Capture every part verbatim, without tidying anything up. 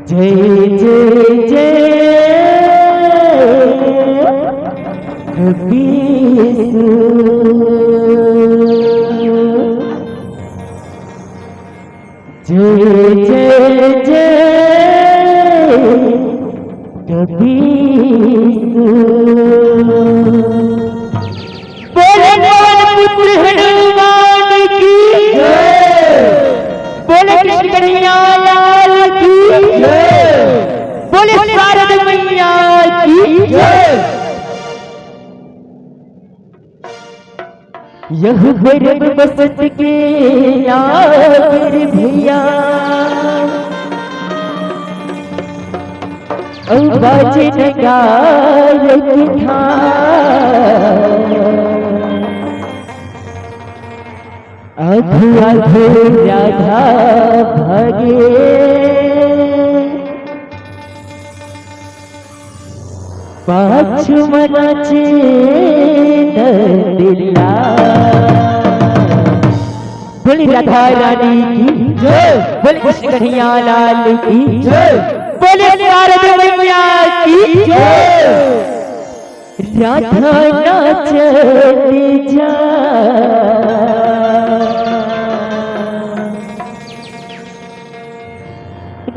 जय जय जय कपीसु। जय जय जय कपीसु। बोले पवन पुत्र हनुमान की जय। बोले कृष्ण कन्हैया लाल की जय। बोले शारद मैया की जय। यह गर्भ बसत के आखिर भैया, अउ बाजे नगाड़ा के थाप। आघू आघू राधा भागे, पाछू म नाचे नंदलाल। बोले राधा रानी की जय। बोले कृष्ण कन्हैया लाल की जय। बोले शारद मैया की जय। राधा नाचत जा,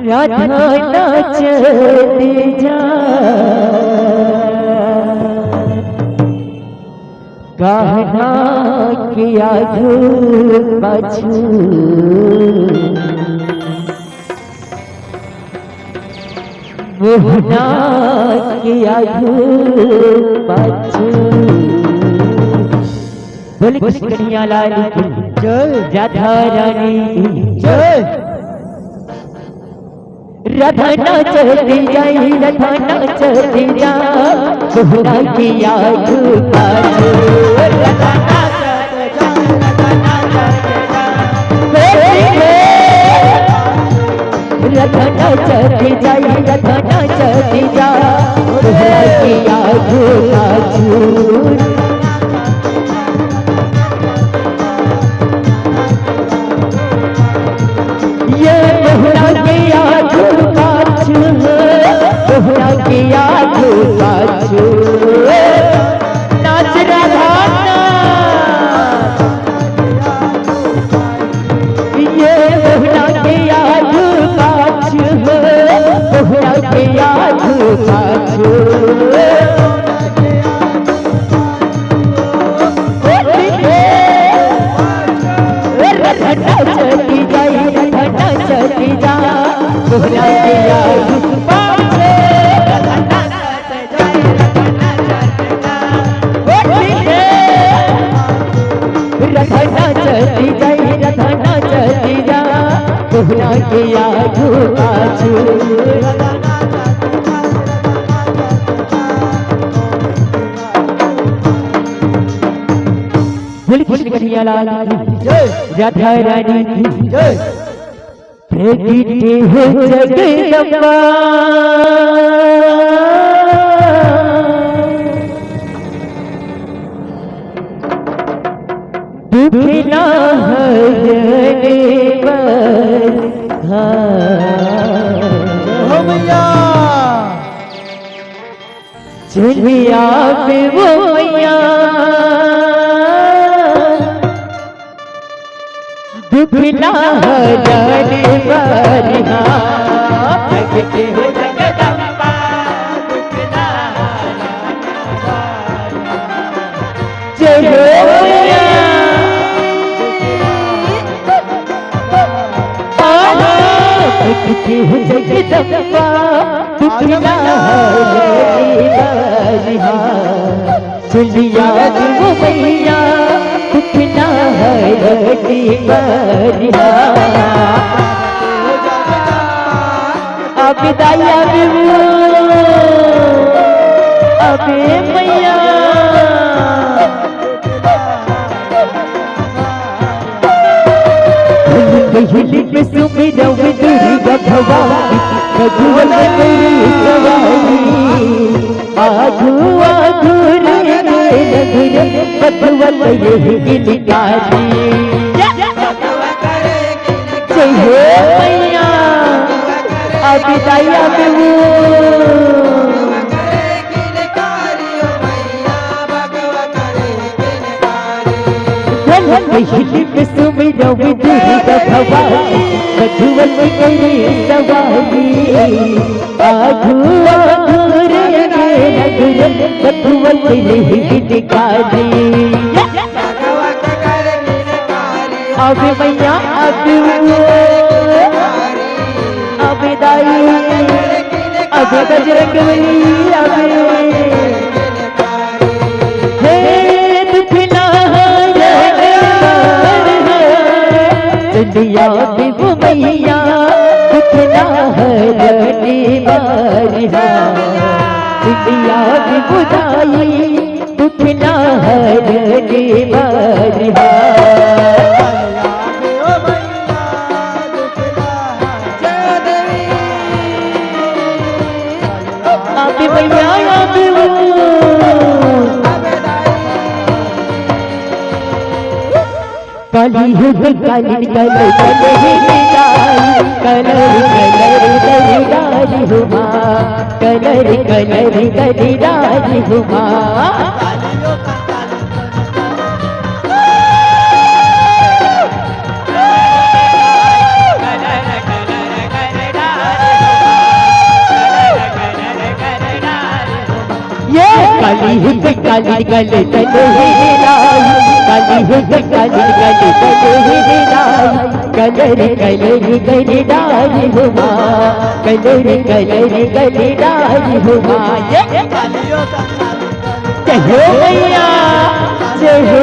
राधा नाचत जा, गहना के आगू पाछू, मोहना के आगू पाछू। बोले कृष्ण कन्हैया लाल की जय। राधा रानी की जय। राधा नाचती जाई, राधा नाचती जा, मोहना के आगू पाछू। राधा नाचती जा, राधा नाचती जा। रतन चढ़ जाई, रतन चढ़ जा, तोहरा के आगू पाछू। ये तोहरा के आगू पाछू, तोहरा के आगू पाछू। नाच राधा नाच। ये तोहरा के आगू पाछू हो, तोहरा के आगू पाछू। रतन चली जाई, रतन चली जा, तोहरा के आगू पाछू। रतन चली जाई, रतन चली जा, तोहरा के आगू पाछू। बोल कृष्ण कन्हैया लाल की जय। राधा रानी की जय। प्रगट हो जगदम्बा, दुख ना हरने वाला। जय हो मैया। चलिया पे वो मैया, दुख ना हरने वाली, हाँ, प्रगट हो जगदम्बा, दुख ना हरने वाली। जय हो मैया। आहा, प्रगट हो जगदम्बा, दुख ना हरने वाली, हाँ। चलिया वो मैया, दुख ना हरने वाली, हाँ। अबे दाई, अबे वो, अबे मैया। हिल हिल पे सुमिरव दुर्गा भवानी, रघुवर मेरी सवारी। आगू आगू रे रे रघुवर, बतवत ये गिनकारी। जय हो मैया, अब बिदाई आबे वो। धन हिलिप सुमिरव दुर्गा भवानी, बधुवत करे सवारी। आघू आघू रे नगरन, बधुवत ले हिलकारी। अबे मैया, अबे वो, अबे दाई, अबे बजरंग बली, अबे। हे दुख ना हरने वाला, चंडिया बिबु मैया, दुख ना हरने वाला, चंडिया बिबु दाई, दुख ना हरने वाला। अबे भैया, अबे वो। कलयुग कलिन कल कल हे डारी, कलर कलर कल डारी हो माँ, कलर कलर कल डारी हो माँ। ये काली हुक काली गले तले ही लाई, काली हुक काली गले तले ही लाई, कलर कलर गले डाली हुआ, कलर कलर गले डाली हुआ। ये जय हो मैया, जय हो।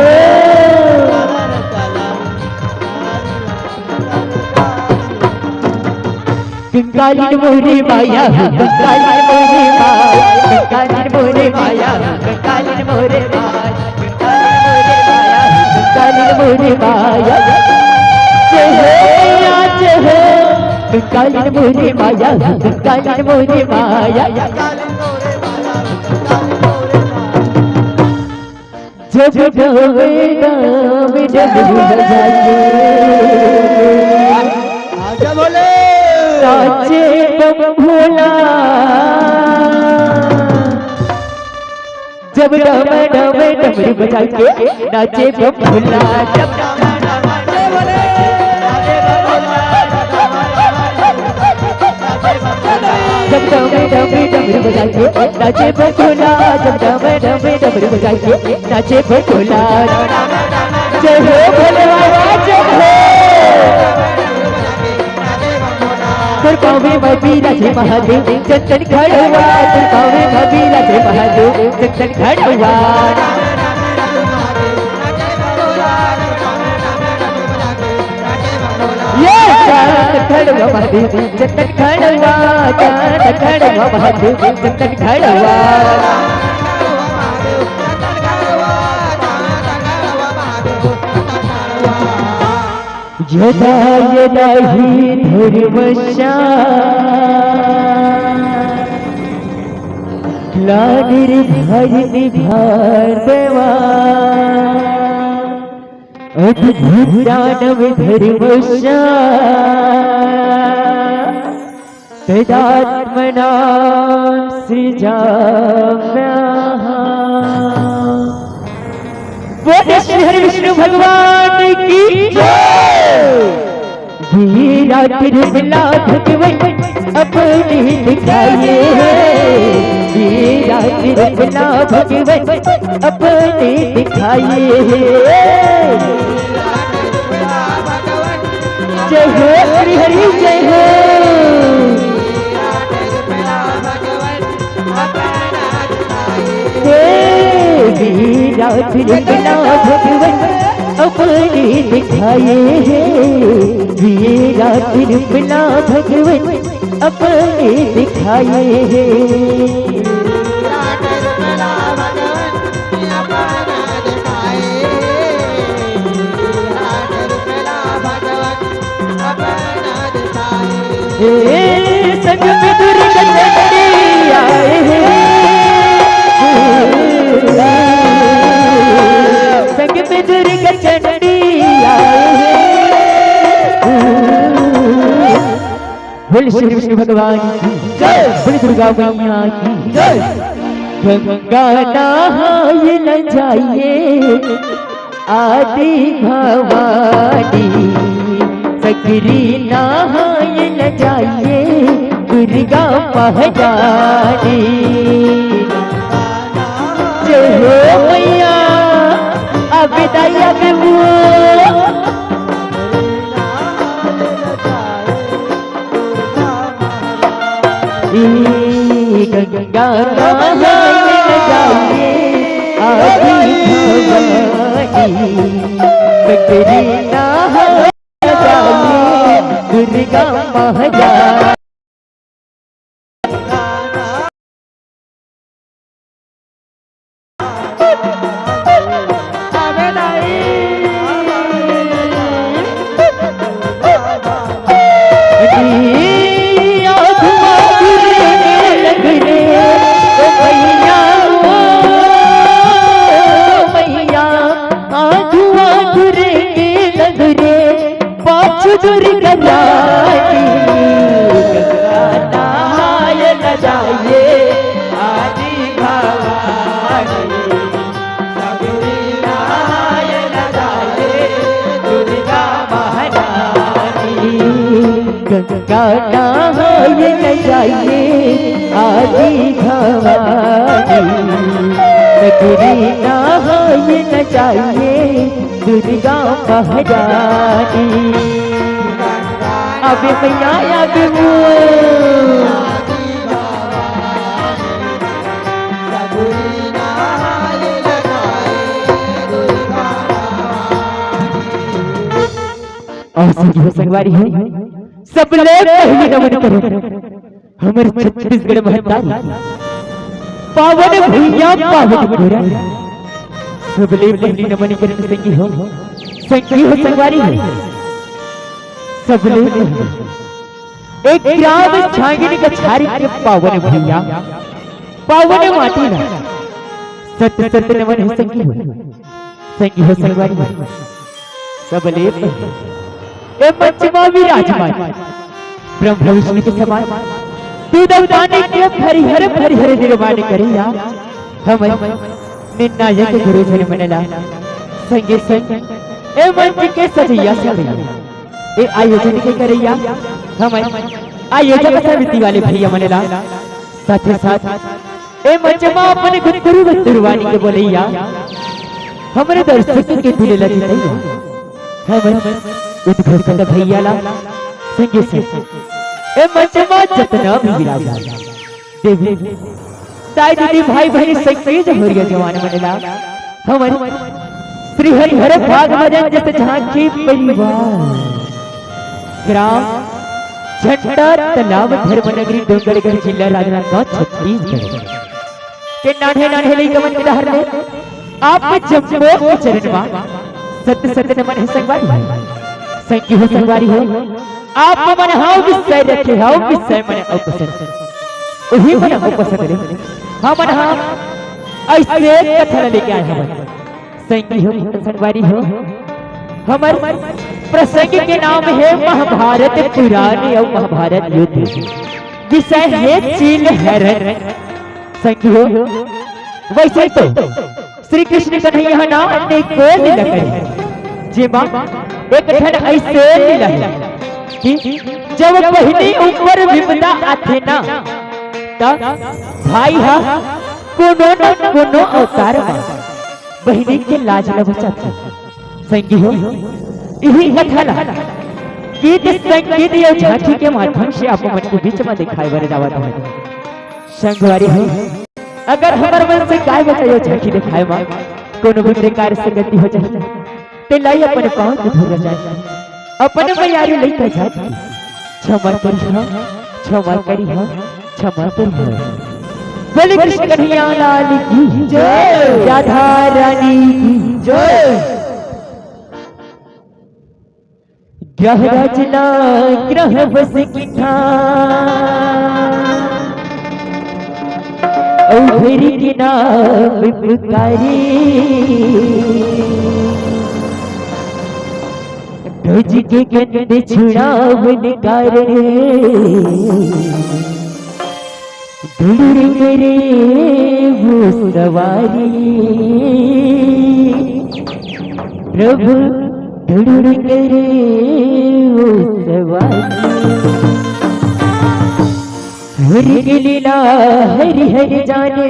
कंकालिन मोरे माया, कंकालिन मोरे माया, कंकालिन मोरे माया, कंकालिन मोरे माया, कंकालिन मोरे माया। जय हो मैया, जय हो। कंकालिन मोरे माया, कंकालिन मोरे माया। जब डम डम डमरू बजाए, आजा बोले। नाचे बम भोला। जब डम डम डमरू बजा के नाचे बम भोला, जब डम डम डम डमरू बजा के नाचे बकुला, जब डम डम डमरू बजा के नाचे बकुला। जय हो भोले बाबा, जय हो। तोर पाँव में बिराजे महादेव, चंदन खड़वा, तोर पाँव में बिराजे महादेव, चंदन खड़वा। ये चांद खड़वा महादेव, चंदन खड़वा, चांद खड़वा महादेव, चंदन खड़वा। यदा यदा हि धर्मस्य ग्लानिर्भवति भारतवा। अभ्युत्थानमधर्मस्य तदात्मानं सृजाम्यहम्। बोल श्री हरि विष्णु भगवान की जय। वीरा तिरुमला भगवत अपने दिखाए हैं, वीरा तिरुमला भगवत अपने दिखाए हैं। जय हो श्री हरि, जय हो। हे वीरा तिरुमला भगवत अपने दिखाए हैं, वीरा तिरुमला भगवत अपने दिखाए हैं। हे संग में दुर्गा चंडी आए हैं, संग में दुर्गा चंडी आए हैं। बोल श्री विष्णु भगवान की जय। बोल दुर्गा मैया की जय। गंगा नहाय ल जाइए आदि भवानी, सगरी नहाय ल जाइए दुर्गा महारानी। जय हो मैया। अब दाई अब वो गंगा नहाय ल जाइए आदि भवानी, सगरी नहाय ल जाइए दुर्गा महारानी। पाछू दुर्गा रानी, गंगा नहाय ल जाइए आदि भवानी, सगरी नहाय ल जाइए दुर्गा महारानी। गंगा नहाय ल जाइए आदि भवानी, सगरी नहाय ल जाइए दुर्गा महारानी। अबे मैया, अबे वो। अउ संगी हो, संगवारी हो, सबले पहिली नमन करो हमर छत्तीसगढ़ महतारी, पावन भुइयां, पावन गोरा। सबले पहिली नमन करत संगी हो, संगी हो, संगवारी हो। सबले पहिली एक ग्राम छांगिन कछारी के पावन भुइयां, पावन माटी ला सत सत नमन हे संगी हो, संगी हो, संगवारी हो। सबले पहिली ए मंच मा विराजमान ब्रह्मा विष्णु के समान तू दवतानी के फरिहर फरिहर निर्माण करे या हमर निर्णायक गुरुजन मन ला, संगे संग ए मंच के सजैया सजैया, ए आयोजन के करैया हमर आयोजक समिति वाले भैया मन ला, साथे साथ ए मंच मा अपन गुरु गुरु गुरुवानी के बोलैया, हमरे दर्शक के दिल ला जितैया, हमर उद्घोषक भैया ला, संगे संग ए मंच मा जतना भी विराजमान देवी, दाई दीदी, भाई बहिनी, संगी जहोरिया जवान मन ला, हमर श्री हरिहर भाग भजन जस झांकी परिवार, ग्राम झंटा तालाब, धर्मनगरी, डोंगरगढ़, जिला राजनांदगांव, छत्तीसगढ़ के नान्हे नान्हे लइका मन के डहर ले आप जम्मो के चरण मा सत सत नमन हे संगवारी हो, संगी हो, संगवारी हो। आप मन हा विषय रखे हव, विषय मन अउ पसंद, उही मन अउ पसंद ले हमन हा अइसे कथा ल लेके आए हवन। संगी हो, संगवारी हो, हमर प्रसंग के नाम हे महाभारत पुराण अउ महाभारत युद्ध। विषय हे चील हरण। संगी हो, वइसे तो श्री कृष्ण कन्हैया ह ना अनेकों लीला करे, जेमा एक ठन अइसे लीला हे कि जब बहिनी ऊपर विपदा आथे ना, त भाई ह कोनो न कोनो अवतार म बहिनी के लाज ल बचाथे। संगी हो, इही कथा ला गीत संगीत अउ झांकी के माध्यम से आप मन के बीच म दिखाए बर जावत हे। संगवारी हो, अगर हमर मन से काय बचा यो झांकी दिखाए मा कोनो भी प्रकार से गलती हो जाए, ते लाई अपन पाँव के धुर जाए, अपन मयारी लइका जाए, क्षमा करिहा, क्षमा करिहा, क्षमा करिहा। बोले कृष्ण कन्हैया लाल की जय, राधा रानी की जय। ग्रह रचना ग्रह बस की ठान, अउ धरी के नाम पुकारी। तुझके कंध छुड़ावन कारण ढूंढ करे वो सवारी, प्रभु ढूंढ करे वो सवारी। हरि के लीला हरि हरि जाने,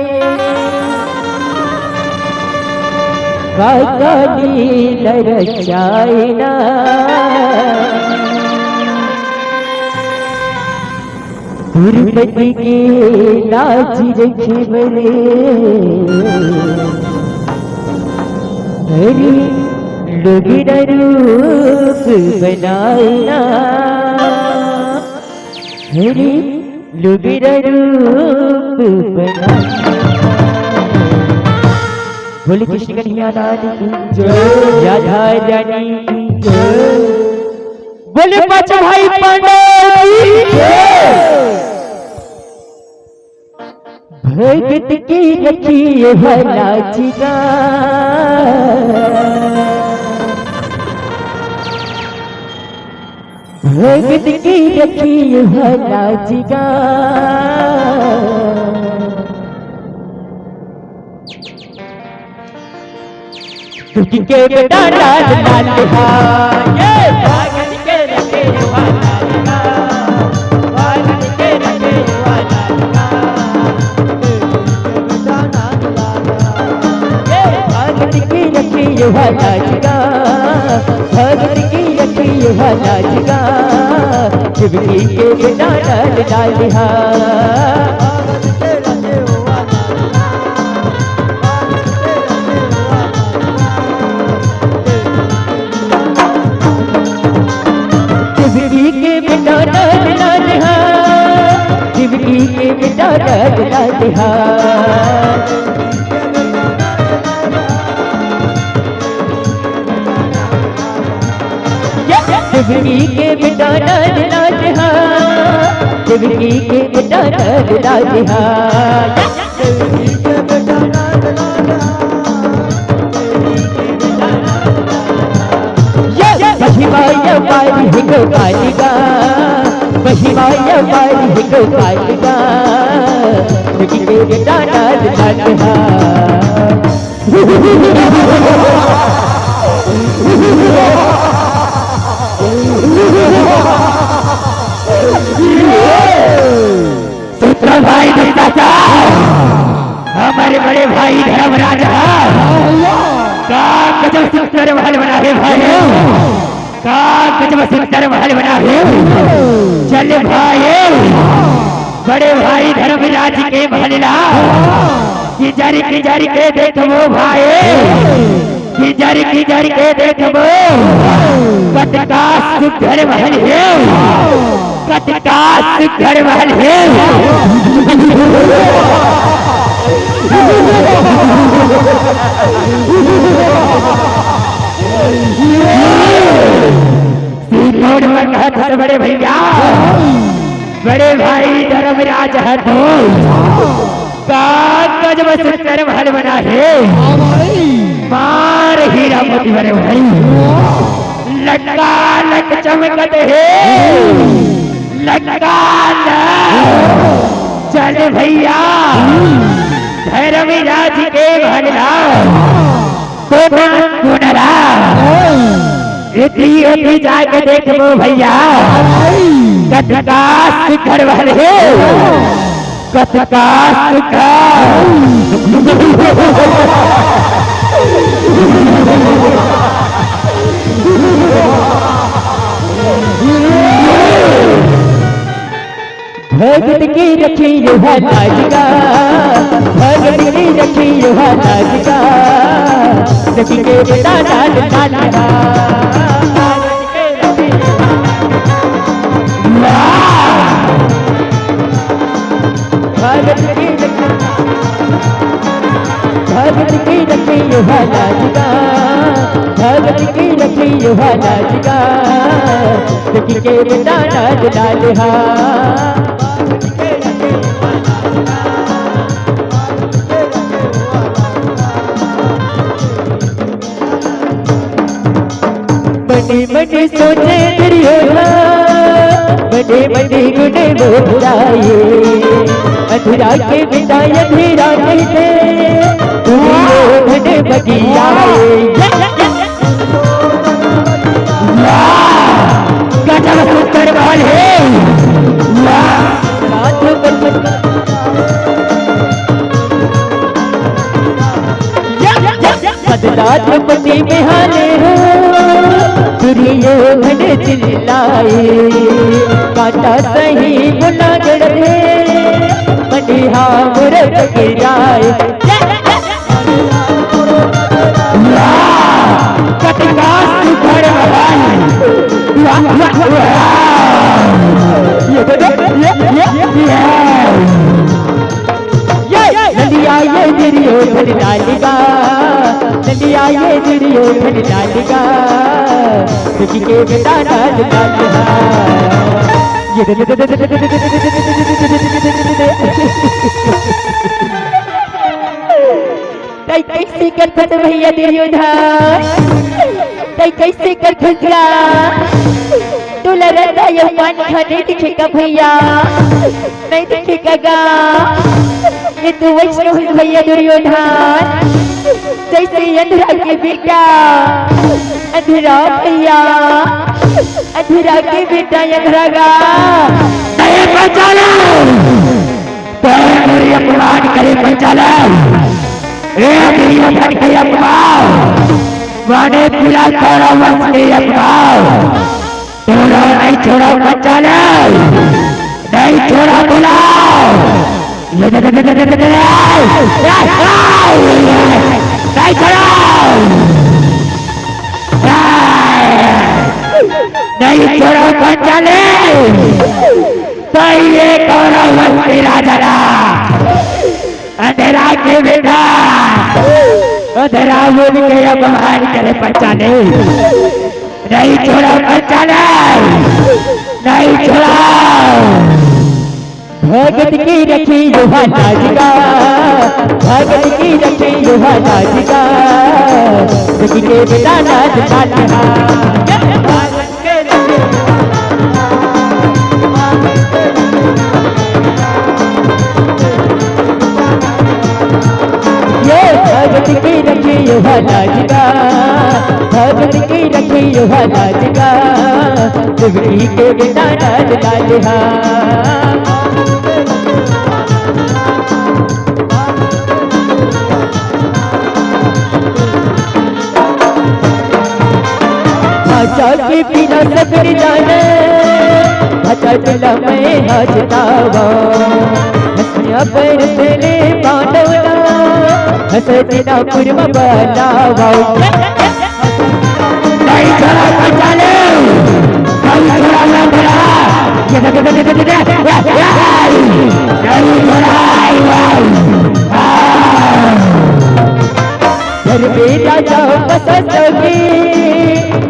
काका लीला रचायना। द्रौपदी के लाज रखे बरे, हरि लुगरा रूप बनायना। हरि लुगरा रूप बना। बोले कृष्ण कन्हैया लाल की जय। राधा रानी की जय। बोले पांचों भाई पांडव की जय। भगत के रखिए भला जिगा, भगत के रखिए भला जिगा। दुखी के बेटा लाल लाल हा, ये भगत के रखे भला जिगा, भगत के रखे भला जिगा। भगत की रखिए भला जिगा, भगत की रखिए भला जिगा। शिव जी के बेटा लाल लाल हा। शिवजी के बेटा लाल लाल हा, शिवजी के बेटा लाल लाल हा। शिवजी के बेटा लाल लाल हा, शिवजी के बेटा लाल लाल हा। ये महिमा ये पारी हिको कालिका, महिमा ये पारी हिको कालिका, लेकिन ये बेटा लाल लाल हा। सुंदर भाई दुर्गाचा, हमारे बड़े भाई धर्मराज हा। का गजब सुंदर महल बना है भाई, का गजब सुंदर महल बना है। चल भाई, बड़े भाई धर्मराज के महल ला किंजर किंजर के देखबो भाई, किंजर किंजर के देखबो। कतका सुघर महल हे, कतका सुघर महल हे। सीधोड़ में कहत हस बड़े भैया, बड़े भाई धर्मराज हा तो का गजब सुंदर महल बना हे। हाँ भाई। मार हीरा मोती बने भाई। लटका लट चमकत हे। लटका लट। चल भैया, धर्मराज के महल ला कोना कोना ला। एती ओती जाके देखबो भैया, कतका सुघर महल हे, कतका सुघर। भगत की रखियो हा लाज गा, भगत की रखियो हा लाज गा, सखी के बेटा लाल लाल गा। भगत की रखियो, भगत की रखियो हा लाज गा, भगत की रखियो हा लाज गा, सखी के बेटा लाल लाल हा। बने मन सोचे दुर्योधन, बड़े बड़े गुण वो बुलाए। अधरा के बेटा अधरा कहते, दुर्योधन बगियाए। वाह! गजब सुंदर बाल है। वाह! बदला द्रौपदी में हाले हो, दुर्योधन चिल्लाए, काटा सही मुना गढ़े, मनिहा मुरत गिराए। वाह! कटका सुपर वाली। वाह, वाह, वाह। ये दे दे, ये, ये, ये। ये, नंदिया ये दुर्योधन लालिका, नंदिया ये दुर्योधन लालिका, दुखी के बेटा लाल लालिका। ये दे दे दे दे दे। तै कैसे करथस भैया दुर्योधन? तै कैसे करथस गा? तोला रद्दा अउ पानी ह नइ दिखे का भैया? नइ दिखे का गा? ये तो वैष्णव है भैया दुर्योधन। जैसे अंधरा के बेटा अंधरा भैया, अंधरा के बेटा अंधरा गा। नहीं बचाना। तैं मोर अपमान करे पंचालय। ए दुर्योधन के अपमान, माने पूरा कौरव वंश के अपमान। तोला नहीं छोड़ा पंचालय, नहीं छोड़ा बोला। नहीं छोड़ा। नहीं छोड़ा पंचालय। तो ये कौरव वंश के राजा ला अंधरा के बेटा, अंधरा बोल के अपमान करे पंचालय। नहीं छोड़ा पंचालय, नहीं छोड़ा। भगत की रखी युवा लाजिका, भगत की रखी युवा लाजिका, दुखी के बेटा लाज लालिहा। ये भगत की रखी युवा लाजिका, भगत की रखी युवा लाजिका, दुखी के बेटा लाज लालिहा। भांचा के बिना सबर जाने, भांचा चला मैं हसतावा। हंसिया पर से ले पांडवना, हंसतिनापुर में बलावा। नहीं छोड़ा पंचालय, नहीं छोड़ा ना बड़ा। ये दे, दे, दे। नहीं छोड़ा, आई, आई। हाँ। घर में राजा बसा सके,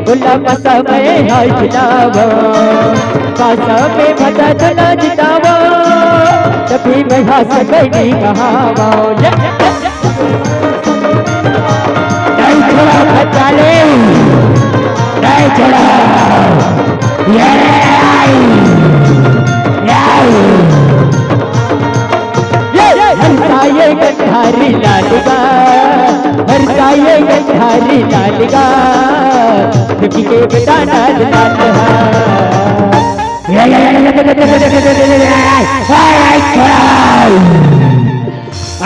गुलाम समय है जितावा, पासा में भजा तो ना जितावा, तभी मैं हाथ से नहीं कहावा। नहीं छोड़ा पंचालय, नहीं छोड़ा। ये आई, ये आई। हरसा ये गंधारी लालिका, हरसा ये गंधारी लालिका, दुखी के बेटा लाल लालिहा।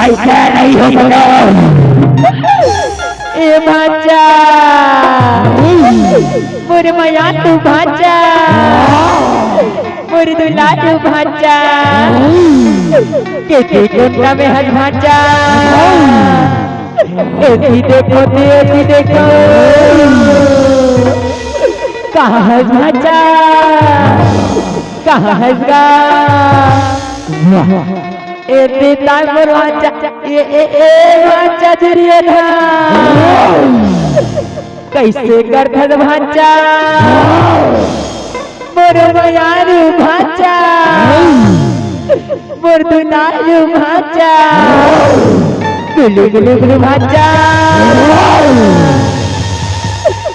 ऐसा नहीं हो सकता। ए भांचा, मोर मया तू भांचा, मोर दुलारू भांचा, के के कोंटा में हस भांचा। एती देखो, ते एती देखो, कहाँ हस भांचा, कहाँ हस गा? ए बेटा मोर भांचा, ए, ए, ए भांचा दुर्योधन, कैसे करथस भांचा? मोर मयारू भांचा, मोर दुलारू भांचा, गुलू गुलू गुलू भांचा,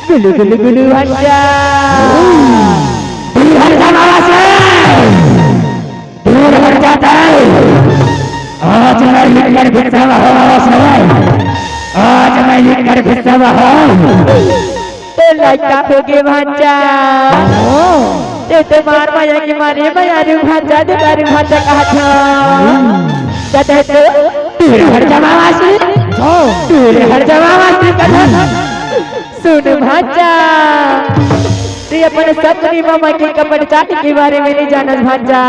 गुलू गुलू गुलू भांचा। दूर हट जा मामा से, दूर हट जा तैं। आज मैं निकल के चला हूँ मामा से, आज मैं निकल के चला हूँ। ते लइका होगे भांचा, ते तो मार माया के मारे माया रे भांचा, दे मारे भांचा कहा था। कहे तो दूर हट जा मामा से, दूर हट जा मामा से कहा था। सुन भांचा, ते अपन सपनी मामा के कपट चाल के बारे में नहीं जानस भांचा।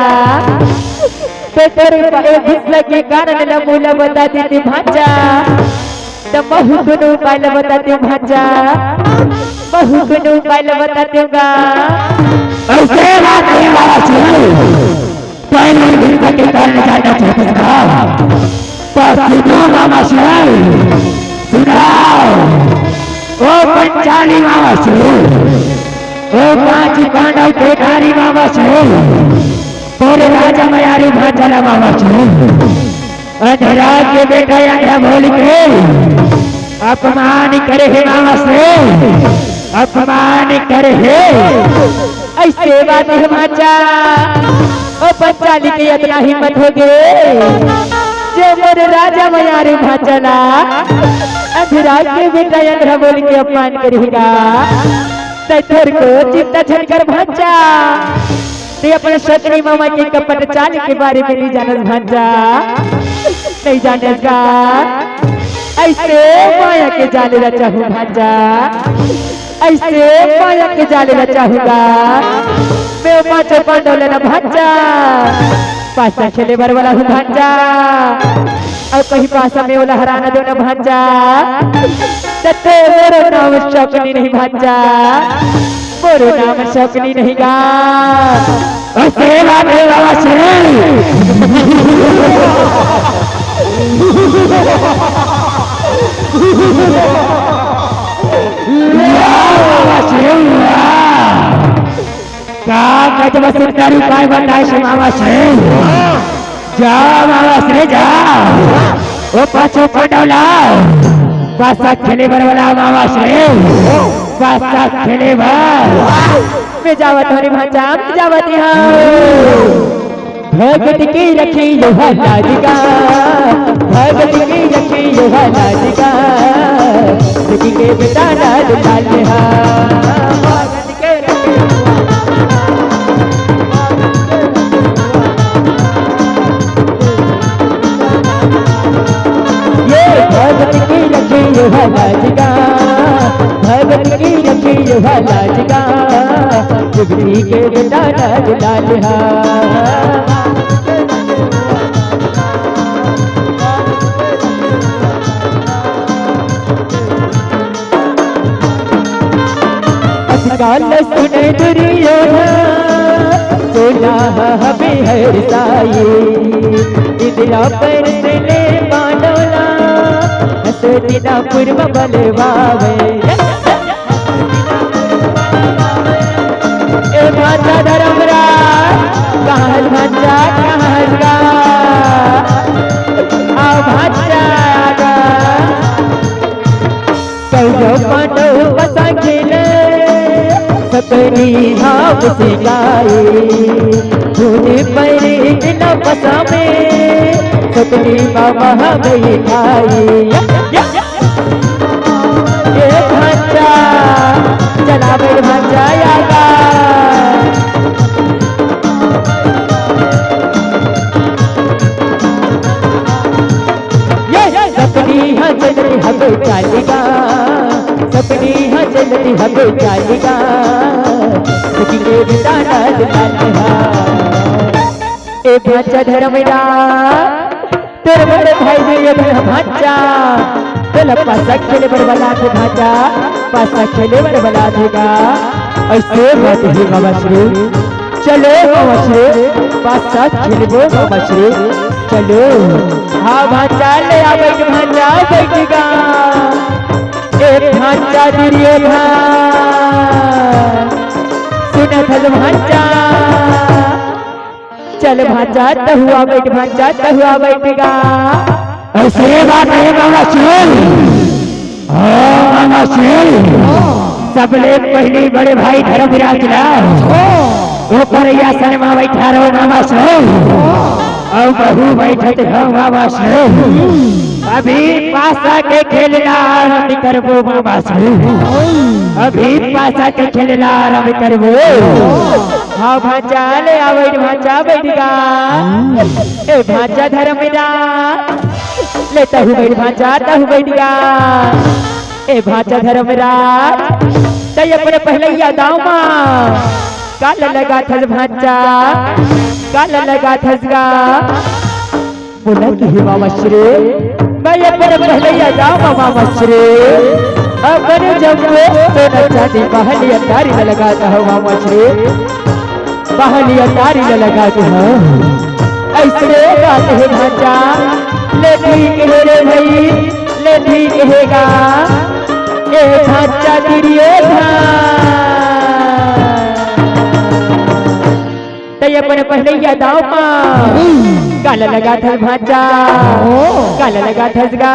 ते तोर ए गुस्सा के कारण न मोला बता देते भांचा, त महू कोनो उपाय ल बताते भांचा, महू कोनो उपाय ल बताते गा। ऐसे बात नहीं मामा सुन। पहले भी कटी करने जाना चाहता था। बस सुनो मामा श्री, सुनाओ। ओ पंचाली मामा श्री, ओ पांच पांडव केदारी मामा श्री, पूरे राजा मयारी भांचला मामा श्री। अंधरा के बेटा अंधा बोल के अपमान करे हे मामा श्री, अपमान करे हे। ऐसे बात है भांचा, ओ पंचाली के इतना हिम्मत होगे, जे मोर राजा मयारी भांचला अंधरा के बेटा अंधरा बोल के अपमान करेगा। तै तोर को चिंता झन कर भांचा, ते अपन सपनी मामा के कपट चाल के बारे में नहीं जानस भांचा, नहीं जानस गा। ऐसे माया के जाल रचाहूँ भांचा, ऐसे माया के जाल रचाहूँ गा। मैं पांचों पांडव ल ना भांचा, पासा खेले बर वाला हूँ भांचा, अउ कहीं पासा में ओला हरा ना देव ना भांचा। तत्ते मोरो नाम शकुनी नहीं भांचा, मोरो नाम शकुनी नहीं गा। अउ सेवा देवा श्री। वाह, वाह, श्री, वाह। का गजब सुंदर उपाय बताए से मामा श्री। जा मामा श्री जा। ओ पाछो पंडौला। पासा खेले बर वाला मामा श्री। पासा खेले बर। मैं जावत हरी भांचा, मैं जावत हूँ। भगत की रखी लोहा लाज गा, भगत की रखी लोहा लाज गा, सखी के बेटा लाल लाल हा। भगत के रखी ये भगत की रखी लोहा लाज गा, भगत की रखी लोहा लाज गा, जुगती के बेटा लाल लाल हा। अजकाल सुने दुर्योधन, सोना हमें हर साई। इदिला पर से ले पांडवला, हंस दिना पुरम बलवावे। ए भांचा धर्मराज, कहाँ भांचा, कहाँ गा? आ भांचा गा। कौरव पांडव बसा खेले, सपनी हाव सिखाए। धूने पर इतना बसा में, सपनी मामा हमें खाए। ये भांचा, चला बे भांचा आगा। ये सपनी हा चलती हबे चालिगा, सपनी हा चलती हबे चालिगा, सखी के बिताना दुलालिहा। ए भांचा धर्मेला, तोर बड़े भाई भी ये धन भांचा, तोला पासा खेले बर बला थे भांचा, पासा खेले बर बला थे गा। ऐसे बात है मामा श्री, चलो मामा श्री, पासा खेलबो मामा श्री, चलो। हाँ भांचा, ले आ बैठ भांचा, बैठ गा। ए भांचा दुर्योधन, सुनत हस भांचा। चल भांचा तहुआ बैठ, भांचा तहुआ बैठ गा। ऐसे बात है मामा श्री। हाँ मामा श्री। सबले पहिली बड़े भाई धर्मराज ला ओकर आसन म बइठारव मामा श्री। अउ महूं बइठत हंव मामा श्री। अभी पासा के खेल ला आरंभ करबो मामा श्री। अभी पासा के खेल ला आरंभ करबो। हां भांचा, ले आ बइठ भांचा, बइठ गा। ए भांचा धर्मराज, ले तहूं बइठ भांचा, तहूं बइठ गा। ए भांचा धर्मराज, तंय अपन पहलइया दांव म काला लगाथस भांचा, काला लगाथस गा। बोला कि हे मामा श्री, मैं अपन पहलइया दांव म मामा श्री, अपन जम्मो सोना चांदी महल अटारी ल लगाथंव मामा श्री। महल अटारी ल लगाथंव। अइसने बात हे भांचा, ले ठीक हे रे भई, ले ठीक हे गा। ए भांचा दुर्योधन, तंय अपन पहलइया दांव म काला लगाथस भांचा, काला लगाथस गा।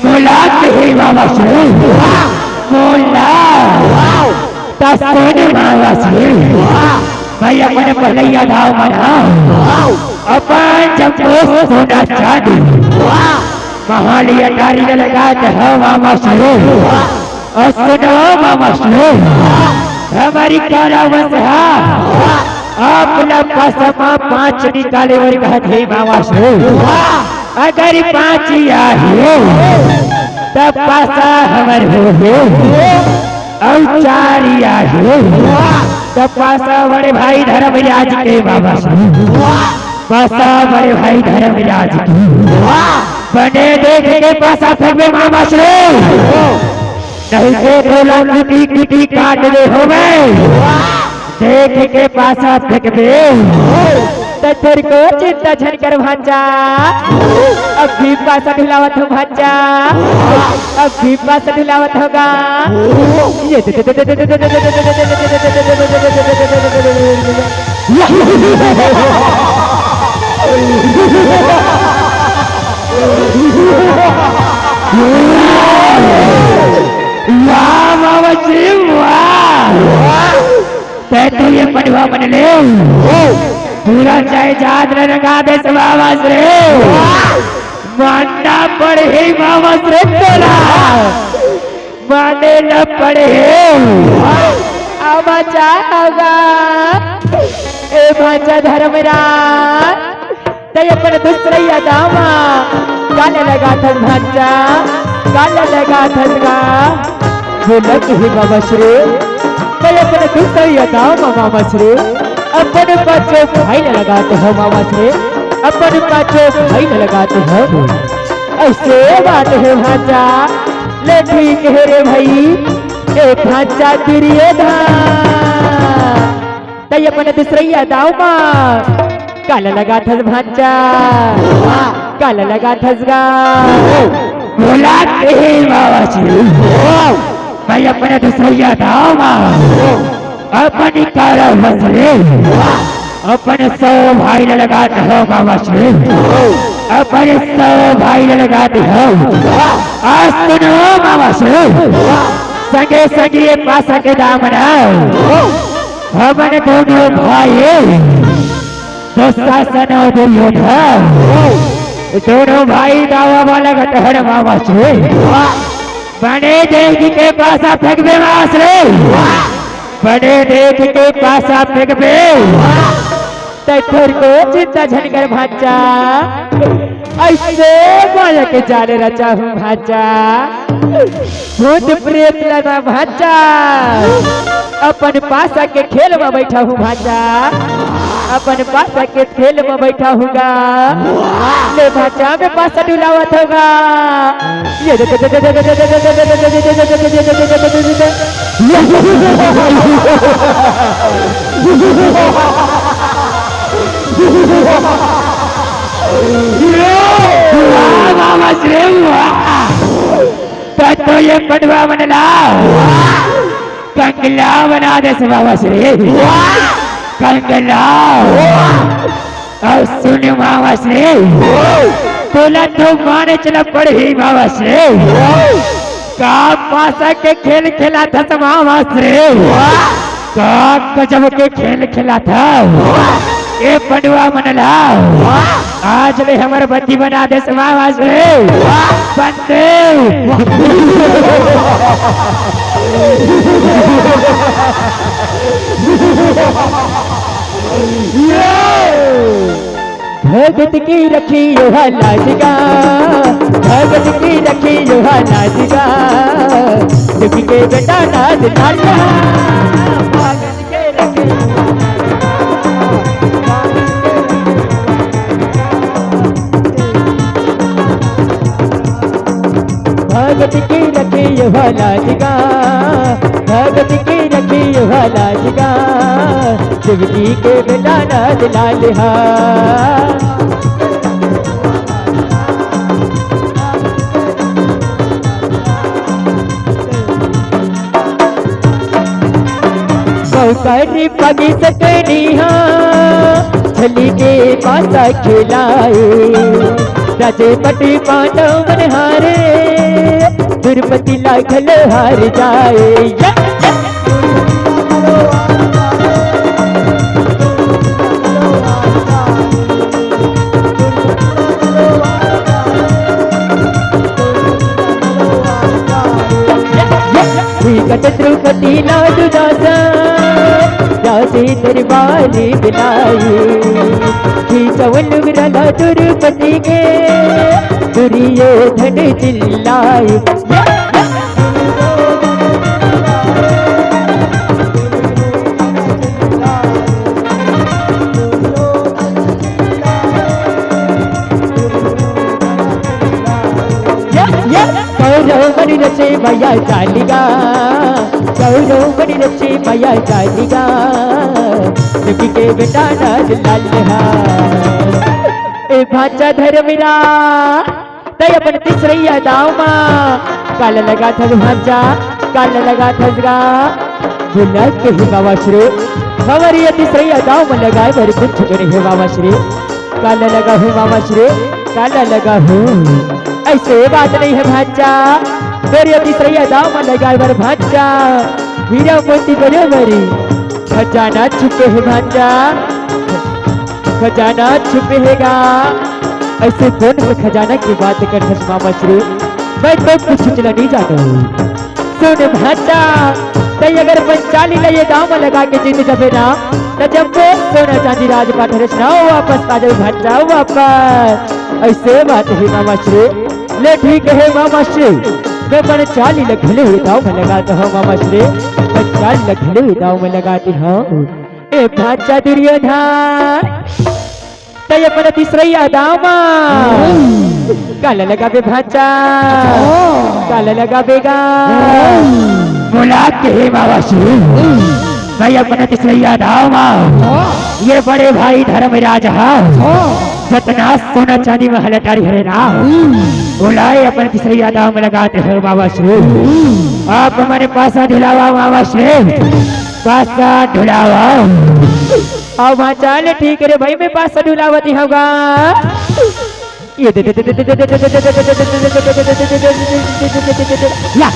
बोला कि हे मामा श्री, बोला। त सुन मामा श्री, मैं अपन पहलइया दांव म ना अपन जम्मो सोना चांदी महल अटारी ल लगाथंव मामा श्री। अउ सुनो मामा श्री, हमर काला वंश ह अपन पासा म पांच निकाले बर कहत हे मामा श्री। अगर पांच आही, त पासा हमर होही, अउ चार आही, त पासा बड़े भाई धर्मराज के मामा श्री। पासा बड़े भाई धर्मराज के। बने देख के पासा फेंकबे मामा श्री। नहीं ते तोला कुटी कुटी काट दे होबे। देख के पासा फेंकबे। त तोर को चिंता झन कर भांचा, अभी पासा ढुलावत हंव भांचा, अभी पासा ढुलावत हंव गा। ये वाह मामा श्री वाह। तंय तो ये पनवा मन ले पूरा जायदाद ल रंगा देस मामा श्री। मानना पड़ही मामा श्री तोला, माने ल पड़ही। अब बचा होगा ए भांचा धर्मराज। तंय अपन दूसरइया दांव म काला लगाथस भांचा, काला लगाथस गा। बोला कि हे मामा श्री, तंय अपन दूसरइया दांव म मामा श्री, अपन पांचों भाई ल लगाथस मामा श्री, अपन पांचों भाई ल लगाथस। अइसे बात हे भांचा, ले ठीक हे रे भई, ए भांचा दुर्योधन। तंय अपन दूसरइया दांव म काला लगाथस भांचा, काला लगाथस गा। बोला कि हे मामा श्री, मैं अपन दूसरइया दांव म अपन काला वंश ले अपन सौ भाई ल लगाथंव मामा श्री। अपन सौ भाई ल लगाथंव। अउ सुनो मामा श्री, संगे संगे ये पासा के दामन हमन दूनों भाई दुशासन अउ दुर्योधन, दूनों भाई दावा वाला घटहर मामा श्री। बने देख के पासा फेंकबे मामा श्री, बने देख के पासा फेंकबे। तंय तोर को चिंता झन कर भांचा, अइसे माया के जाल रचाहूं भांचा। भूत प्रेत ल ना भांचा, अपन पासा के खेल म बइठाहूं भांचा, अपन पासा के खेल म बइठाहूं गा। ले भांचा, मैं पासा डुलावत हंव गा। ये वाह, मामा श्री, वाह। त तो ये पनवा मन ला कंगला बना देस मामा श्री। कंगला। अउ सुन मामा श्री, तोला तो मानेच ल पड़ही मामा श्री। का पासा के खेल खेलाथस मावस रे? का गजब के खेल खेलाथस? ए पंडवा मन ला, आज ले हमर बंदी बना देस मावस रे। बंदी। भगत की रखियो हा लाज गा, भगत की रखियो हा लाज गा, दुखी के बेटा नाज लाल। भगत के रखियो हा लाज गा, भगत के रखियो हा लाज गा। भगत की रखियो हा लाज गा, भगत की रखियो हा लाज गा, दुखी के बेटा नाज लाल हा। बौकर पगी सकनी हा, छली के पासा खेलाए। राजे पटी पांडव मन हारे, द्रौपदी ला घलो हार जाए। या, या। विकट द्रौपदी ला दुरासा, राजे दरबार बिलाई। खींचवन उगरला द्रौपदी के, दुर्योधन चिल्लाई। या, या। कौरव मन रचे मया जालिगा, कौरव मन रचे मया जालिगा, दुखी के बेटा नाज लाल हा। ए भांचा धर्मिला, तैं अपन तीसरइया दाव मा काला लगाथस भांचा, काला लगाथस गा। बोला के हे मामा श्री, हमर ये तीसरइया दाव मा लगाए बर कुछ बने हे मामा श्री। काला लगा हूँ मामा श्री, काला लगा हूँ। अइसे बात नहीं हे भांचा, तोर ये तीसरइया दाव मा लगाए बर भांचा, हीरा मोती बरोबरी खजाना छुपे हे भांचा, खजाना छुपे हे गा। अइसे कोन से खजाना के बात करथस मामा श्री? मैं तो कुछ चला नहीं जानव। सुन भांचा, तैं अगर पंचाली ला ये दाव मा लगा के जीत जाबे ना, त जम्मो सोना चांदी राजपाट हरस ना वापस आ जाबे भांचा, वापस। अइसे बात हे मामा श्री। ले ठीक हे मामा श्री, मैं पंचाली ला घलो ये दाव मा लगा देहूँ मामा श्री, पंचाली ला घलो ये दाव मा लगा देहूँ। ए भांचा दुर्योधन, तैं अपन तीसरइया दाव मा काला लगाबे भांचा, काला लगाबे गा। बोला के हे मामा श्री, मैं अपन तीसरइया दाव मा ये बड़े भाई धर्मराज हा जतना सोना चांदी महल अटारी हरे ना, बोला ये अपन तीसरइया दाव मा लगा देहूँ मामा श्री। आप हमारे पासा ढुलावा मामा श्री, पासा ढुलावा। अउ भांचा ले ठीक रे भाई, मैं पासा ढुलावत हँव गा। ये दे, दे, दे, दे, दे, दे, दे, दे, दे, दे, दे, दे, दे, दे, दे, दे, दे, या।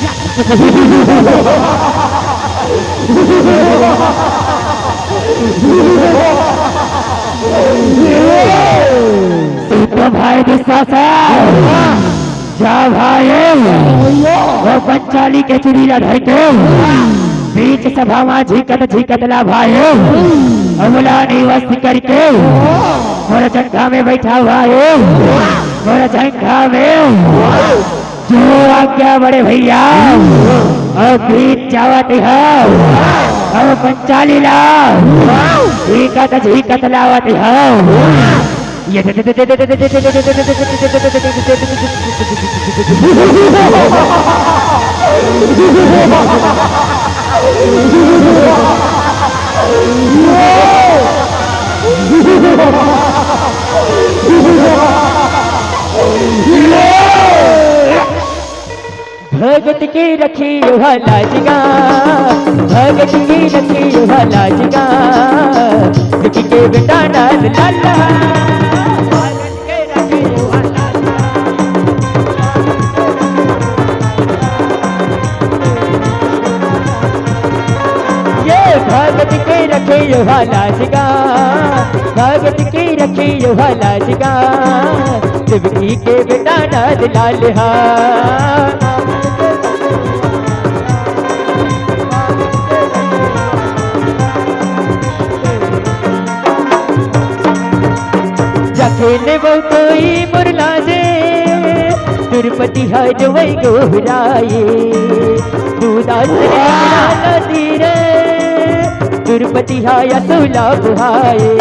सुन तो भाई विश्वास हे। जा भाई, वो पंचाली के चूड़ी ला धर के बीच सभा मा झिकत झिकत ला भाई, अमला निवास करके मोर जंघा में बैठा हुआ है, मोर जंघा में जो आज्ञा बड़े भैया, अउ बीच जावत हँव, अउ पंचाली ला झिकत झिकत लावत हँव। ये भगत के रखियो हा लाज गा, भगत के रखियो हा लाज गा, दुखी के बेटा नाज लाला। भगत के रखियो हा लाज गा। वाला जिगा, भगत के रखियो वाला जिगा, देवकी के बेटा नंद लाल हा। जाके लेबो कोई मोर लाजे, तिरुपति हा जवई गोहराए। दूदास रे लाला तीरे, तिरुपति हा असुला बुहाए।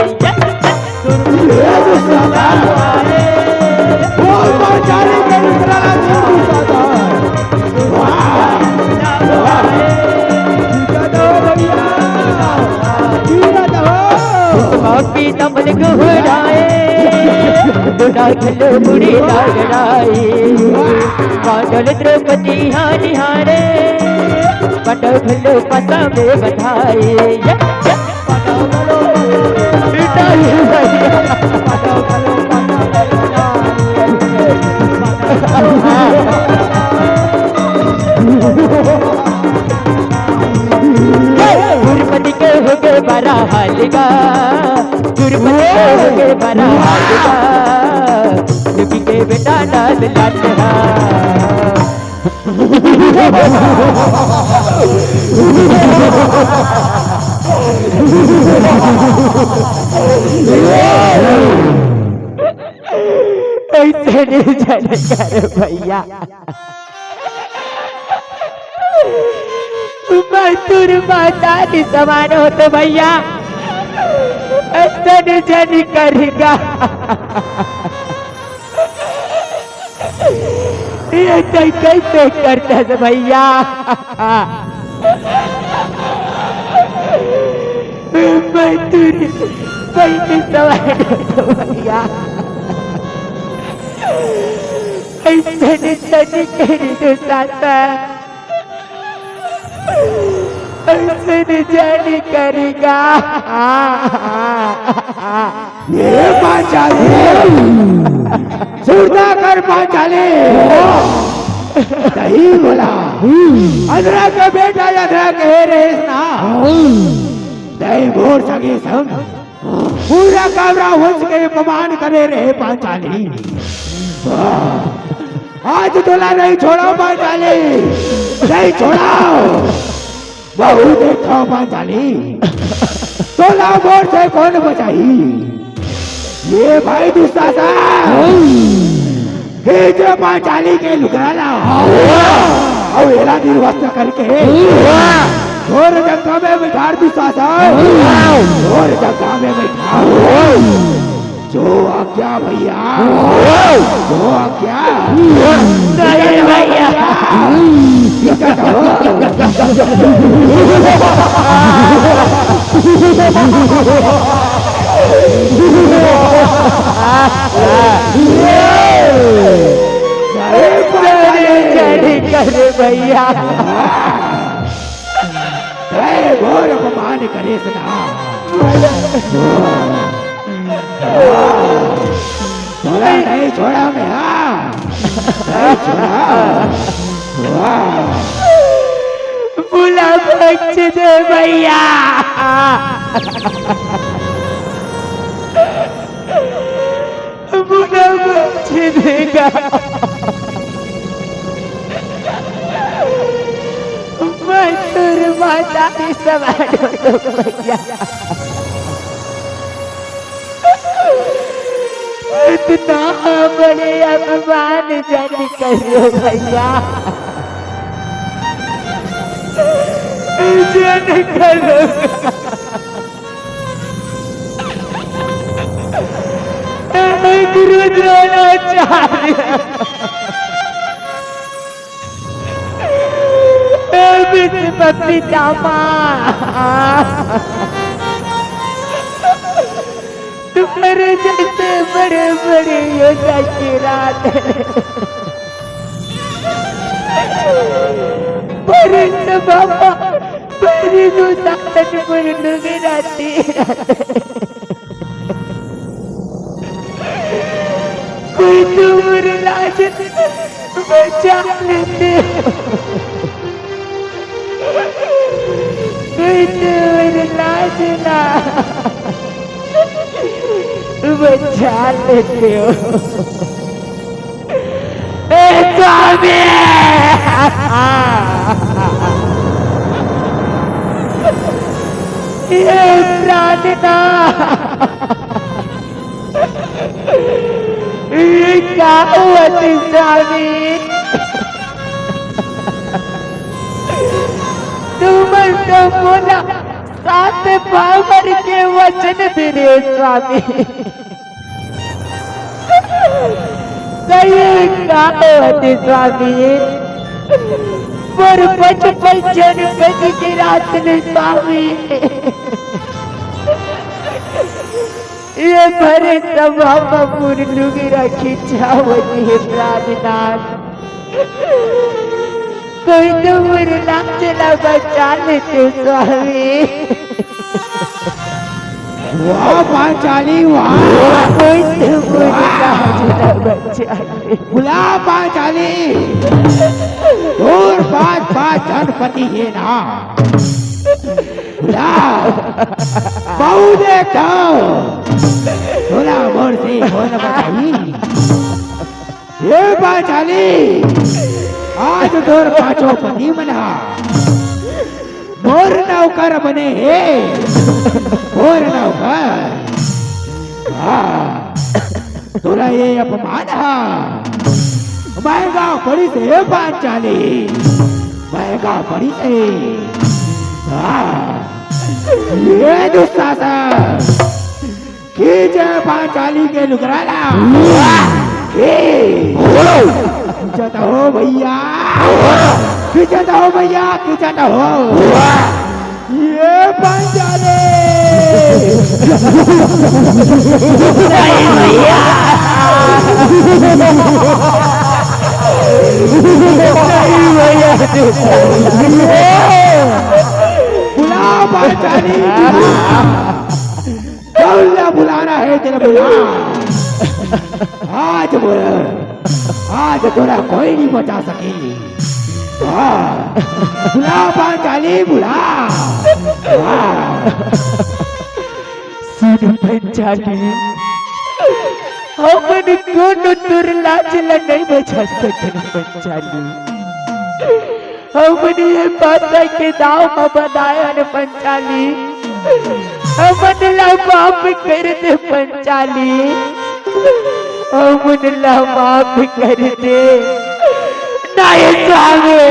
पीताम्बर गोहराए, दुना घलो मुड़ी रगड़ाए। पांडव द्रौपदी हा निहारे, पांडव घलो पासा में बधाए। तिरुपति के होगे बड़ा हाल गा, तिरुपति के होगे बड़ा हाल गा, दुखी के बेटा नंद लाल हा। ऐसे नहीं जाने कर भैया। मैं तुर माता के समान हो तो भैया, ऐसा नहीं जाने करेगा। ये तो कैसे करता है भैया? मैं तुर, मैं तो समान हो तो भैया। ऐसे नहीं जाने करेगा साता। ऐसे नहीं जाने करेगा। ये पांचाली, सुरता कर पांचाली। दही बोला, अदरा के बेटा अदरा कहे रहे ना। दही भोर सगे संग पूरा काबरा वंश के अपमान करे रहे पांचाली। आज तोला नहीं छोड़ा पांचाली, नहीं छोड़ा। बहुत देखा पांचाली, तोला मोर से कौन बचाई? ये भाई दुशासन, हे जे पांचाली के लुगरा ला, अउ एला निर्वस्त्र करके घोर जंगल में बिठार दुशासन, घोर जंगल में बिठार। जो आज्ञा भैया, जो आज्ञा। नहीं भैया। अरे भैया। अरे घोर अपमान करे सदा। छोड़ा नहीं, छोड़ा मैं, हाँ। नहीं छोड़ा। वाह। बुला बख्श दे भैया। बुला बख्श देगा। मैं तेरे माता के समान हूँ भैया। इतना बड़े अपमान जन करो भैया, जन करो। गुरु द्रोणाचार्य। विश्व पितामह, तुम्हारे जैसे बड़े बड़े योद्धा की रात है। पर बाबा, पर दुशासन पर लुगरा तीर। कोई तो मोर लाज बचा लेते। कोई तो मोर लाज ना, बचा लेते हो। ए स्वामी! ये प्राणनाथ! ये का होवत हे स्वामी? तुमन तो मोला सात बाबर के वचन दे रहे स्वामी। कहिए का होवत हे स्वामी? मोर पचपन झन पति के रात ले स्वामी। ये भरे सभा म मोर लुगरा खिंचावत हे प्राणनाथ। कोई तो मोर लाज ला बचा लेते स्वामी। वाह पांचाली, वाह। कोई तो मोर लाज ला बचा ले। बुला पांचाली, तोर पास पांच झन पति हे ना। बुला, बहु देख तो। तोला मोर से कोन बचाही? ए पांचाली, आज तोर पांचों पति मन हा मोर नौकर बने हे, मोर नौकर। हाँ, तोला ये अपमान हा महंगा पड़िस हे पांचाली, महंगा पड़िस हे। हाँ, ये दुशासन, खींच पांचाली के लुगरा ला। खींच। खींचत हो भैया, खींचत हो भैया, खींचत हो। ये पांचाली। नहीं भैया। नहीं भैया। बुला पांचाली, बुला। कौन ला बुलाना है तेरा बुला। आज बोल, आज तोला कोई नहीं बचा सके। हाँ, बुला पांचाली बुला। हाँ। सुन पांचाली, हमन कोनो तोर लाज ला नहीं बचा सकन पांचाली। हमन ये पासा के दाव म बंधाय हन पांचाली। हमन ला माफ कर दे पांचाली। हमन ला माफ कर दे। नहीं स्वामी।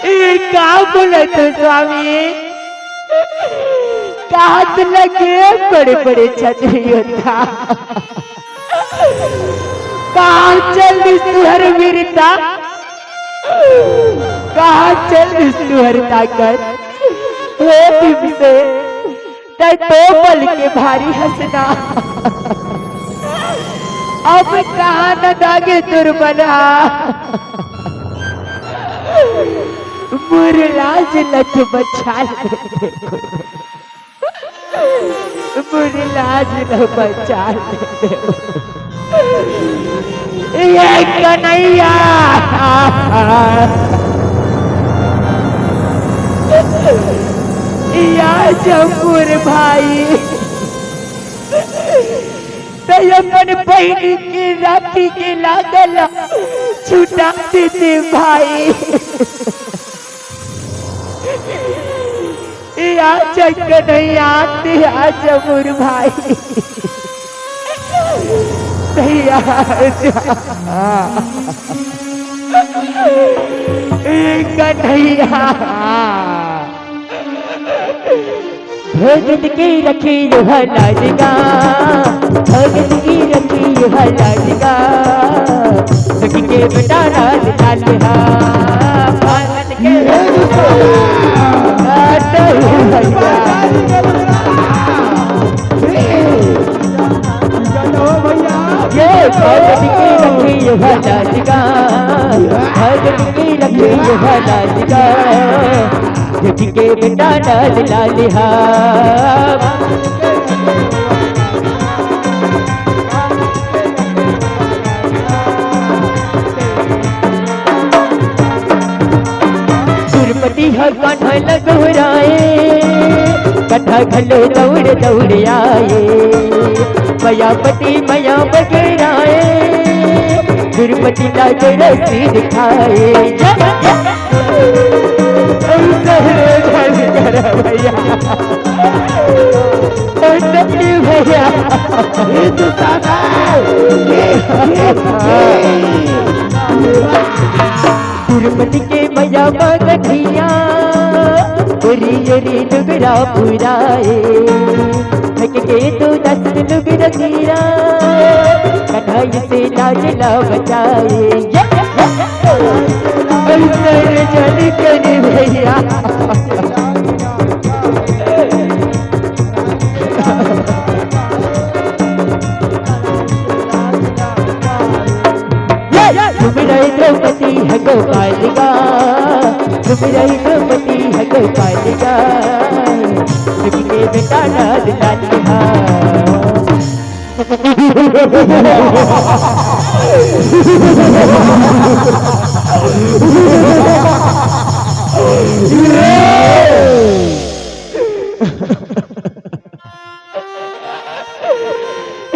ये का बोलत हो स्वामी? काहत लगे बड़े-बड़े छतरी होता। कहाँ चल दिस तुहर वीरता? कहाँ चल दिस तुहर ताकत? हे भीमसेन, तै तो बल के भारी हस ना। अब कहाँ न दागे तोर बल हा? मोर लाज ल तो बचा ले। मोर लाज ल बचा ले। ये कन्हैया, या जम्बूर भाई, तै अपन बहिनी के राखी के लागा ल छुटा देते भाई। ए, आ जा कन्हैया, ते आ जा मोर भाई। भैया, आ जा। ए, कन्हैया। भगत के रखे यो लाज गा, भगत के रखे यो लाज गा, सखी के बेटा राज लाल हा। भगत के रखे यो लाज गा। ये भगत के रखे यो लाज गा, भगत के रखे यो लाज गा। सखी के बेटा राज लाल हा। सुरपति कान्हा ल गोहराए, कथा घलो दौड़ दौड़ आए। मयापति मया बगराए, दुर्मति ला जरसी दिखाए। जय, जय। ऐसा है, जय कर भैया। ऐसा क्यों भैया? ये तो सादा। ये, ये, ये। दुर्मति के मया मगधिया, ओरी ओरी लुगरा पुराए। थक के तो दस लुगरा गिरा, कन्हई से लाज ला बचाए। ये, ये, ये। ऐसा जन कर भैया। सुमिरई द्रौपदी ह गोपाल गा, सुमिरई द्रौपदी ह गोपाल गा, सुन के बेटा नाद नाच हा।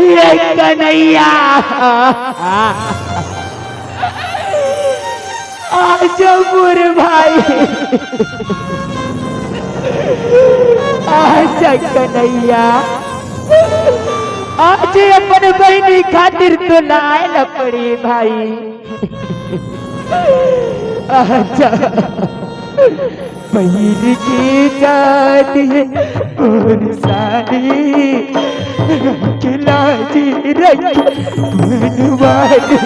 ये कन्हैया, आजा मोर भाई, आजा कन्हैया, आज अपन बहिनी खातिर तो लाए ल पड़ी भाई। आजा। पहिर के जात हे मोर साली, रख लाज रख मनवाली।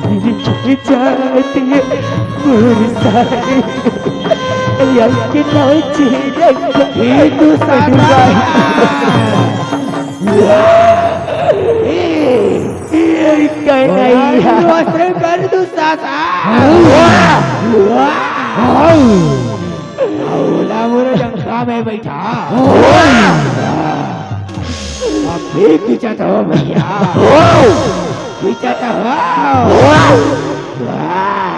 पहिर के जात हे मोर साली, रख लाज रख हे तू साला। मनवाली। ये कन्हैया। वाह, वाह, वाह। कर दू सासा। वाह। वाह। ओला मोरे जंखा में बैठा। वाह। अब भी खींचत हो भैया। वाह। खींचत हो। वाह। वाह।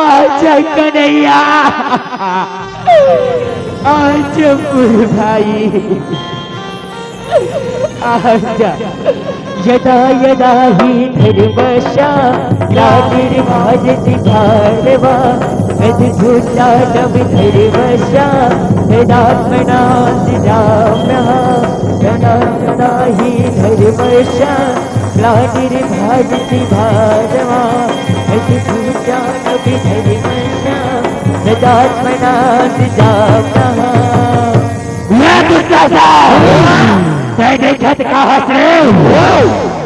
आजा कन्हैया, आजा मोर भाई, आजा। यदा यदा ही धर्मस्य ग्लानिर्भवति भारत, अद्भुतानम धर्मस्य तदात्मनां सृजाम्यहम्। यदा यदा ही धर्मस्य ग्लानिर्भवति भारत, अद्भुतानम धर्मस्य तदात्मनां सृजाम्यहम्। या दुष्टाचार, तै देखत का हस रे?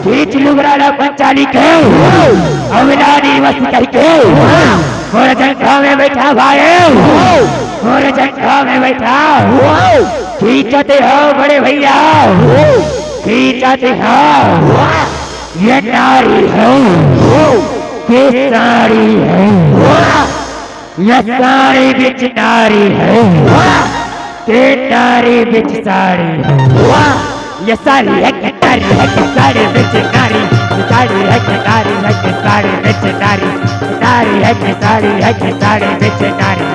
खींच लुगरा ला पंचाली के, अवला निवासी कह के, मोर जंखा में बैठा भाई, मोर जंखा में बैठा, खींचत हो बड़े भैया, खींचत हो। ये नारी है, ये सारी है, ये सारी बिच नारी है, ये नारी बिच सारी है। ये सारी है कि नारी है कि सारी बिच नारी, ये सारी है कि नारी है कि सारी बिच नारी, नारी है कि सारी है कि सारी बिच नारी,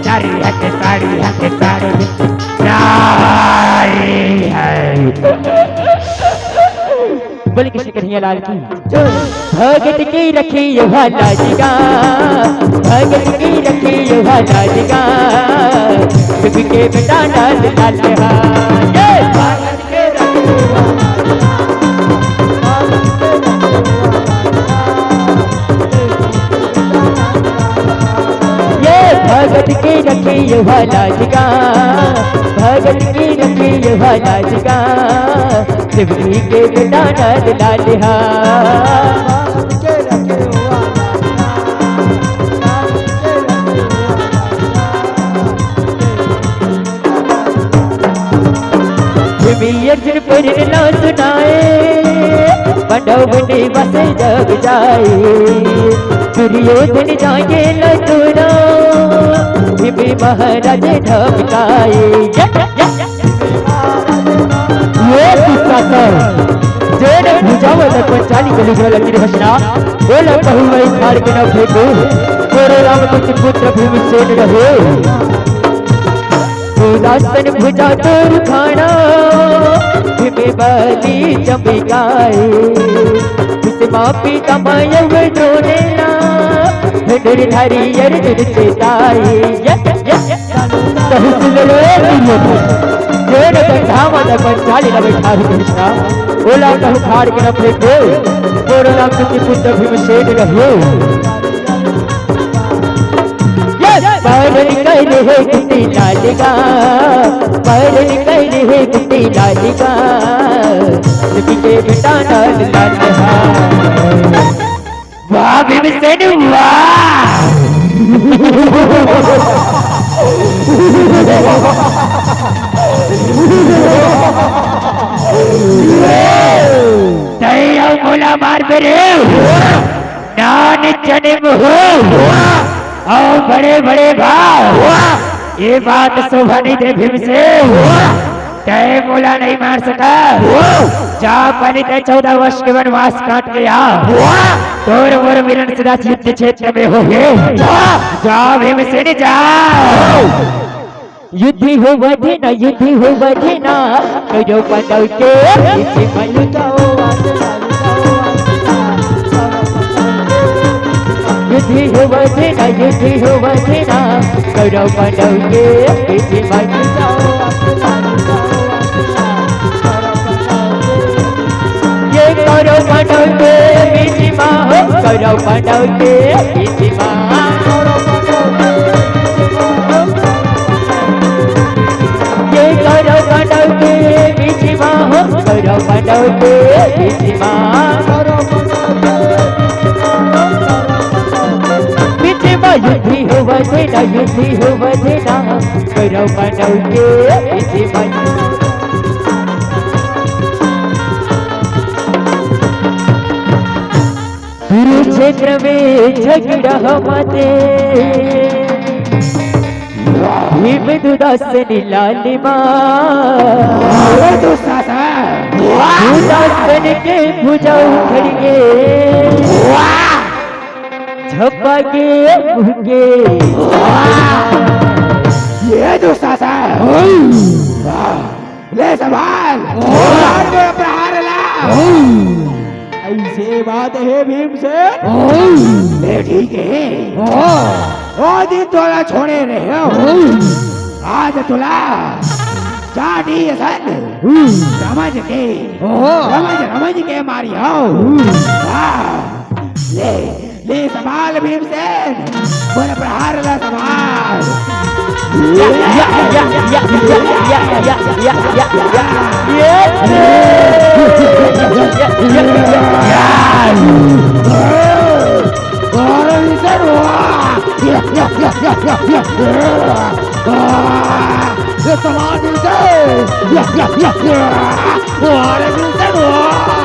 नारी है कि सारी है कि सारी बिच नारी है। बोले कृष्ण कन्हैया लाल की। भगत की रखियो लाज गा, भगत की रखियो लाज गा, तुमके बेटा नाल लाल हा। ये भगत के रखियो लाज गा, भगत के रखियो लाज गा। ये भगत की रखियो लाज गा, भगत की रखियो लाज गा, शिवजी के बेटा नंद लाल हा। भीम अर्जुन प्रेरणा सुनाए, पांडव बने बस जग जाए। दुर्योधन जागे न तोरा, भीम महाराज धमकाए। या, या, या। ये दुशासन, जेन भुजा वाला पंचाली के लिखल की रचना, ओला कहूँ मैं उखाड़ के न फेंकू, तोरे राम कुछ पुत्र भीमसेन रहे। सुदर्शन भुजा तोर खाना, भीम बली चमकाए। भीष्म पितामह द्रोणेला, धनुर्धारी अर्जुन चेताए। ये, ये, ये। कहूँ सुन ले रे दुर्योधन, जोर कंधा माता पंचाली ला बैठा भी कृष्णा, ओला कहूँ खाड़ के न फेंको, तोरो नाम कुछ पुत्र भीमसेन रहे। ये पारण कर हे कुटी लालिका, पारण कर हे कुटी लालिका, लिपि के बेटा लाल लाल। वाह भीमसेन वाह। तय अउ मोला मार बे रे। नान चने मुहू। अउ बड़े बड़े भाव। ये बात शोभा नहीं दे भीमसेन। तय मोला नहीं मार सका। जा पहले तय चौदह वर्ष के वनवास काट के आ। तोर मोर मिलन सीधा युद्ध क्षेत्र में हो गए। जा भीमसेन जा। युद्धि होवथे ना, युद्धि होवथे ना, करो पांडव के बीच में। युद्धि होवथे ना, युद्धि होवथे ना, करो पांडव के बीच में। ये करो पांडव के बीच में हो, करो पांडव के बीच में। ये करो पांडव के बीच में हो, करो पांडव के बीच में। बीच में युद्धि होवथे ना, युद्धि होवथे ना, करो पांडव के बीच में। कुरुक्षेत्र में झगड़ा मते, भीम दुर्योधन लालिमा। अरे दुशासन। दुर्योधन के भुजा उखड़ गे। वाह। झपा के मुँह के। वाह। ये दुशासन। वाह। ले संभाल। ओह। प्रहार को प्रहार ला। ओह। ऐसे बात है भीमसेन। ओह। ले ठीक है। ओह। ओ दिन तोला छोड़े रहे हो। ओह। आज तोला चाटी सन। ओह। समझ के। ओह। समझ, समझ के मारी हो। ओह। वाह। ले। ले संभाल भीमसेन, मोर प्रहार ला संभाल। या, या, या, या। ये, या, या, या, या। अरे भीमसेन, वाह। या, या, या, या, या, या। ये संभाल भीमसेन। या, या, या, या। अरे भीमसेन, वाह।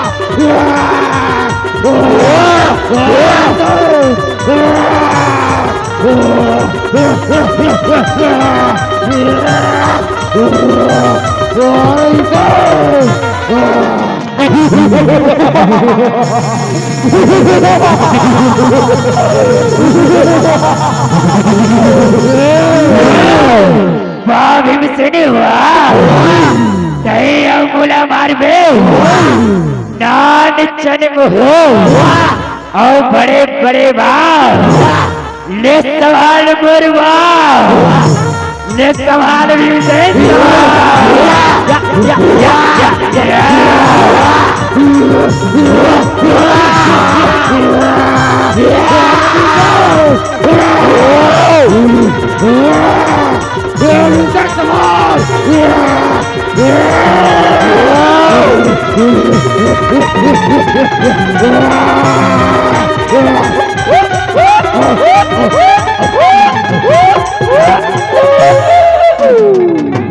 वाह भीमसेन वाह। तय अउ मोला मारबे। नान चन हो। अउ बड़े बड़े बाप। ले संभाल मोर बाप। ले संभाल भीमसेन। या, या, या, या, या।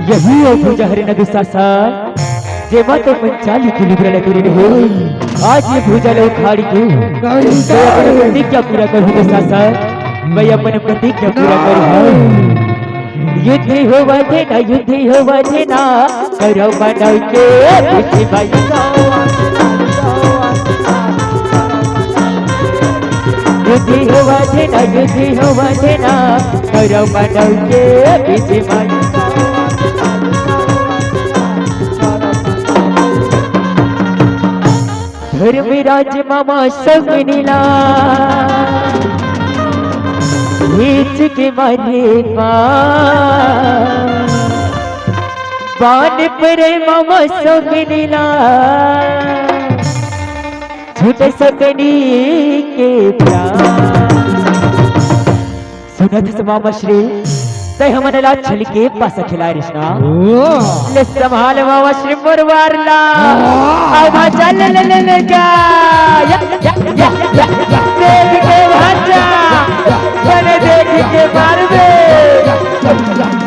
यही वो भुजा हरे न दुशासन, जेमा तो पंचाली के लुगरा लगे रहे। आज ये भुजा ला उखाड़ के मैं अपन प्रतिज्ञा पूरा करहूँ दुशासन, मैं अपन प्रतिज्ञा पूरा करहूँ। युद्धि होवथे ना, युद्धि होवथे ना, करो पांडव के बीच भाई। युद्धि होवथे ना, युद्धि होवथे ना, कौरव पांडव के बीच मा। धर्मराज मामा सगनी ला खींच के मारे बाण, बाण परे मामा सगनी ला छूटे सगनी के प्राण। सुनत हस मामा श्री, तैं हमन ला छल के पासा खिलाय रिस ना। ले संभाल मामा श्री मोर वार ला। आओ भांचा, ले, ले, ले, ले जा। या, या, या, या, या। देख के भांचा, तने देख के मारबे।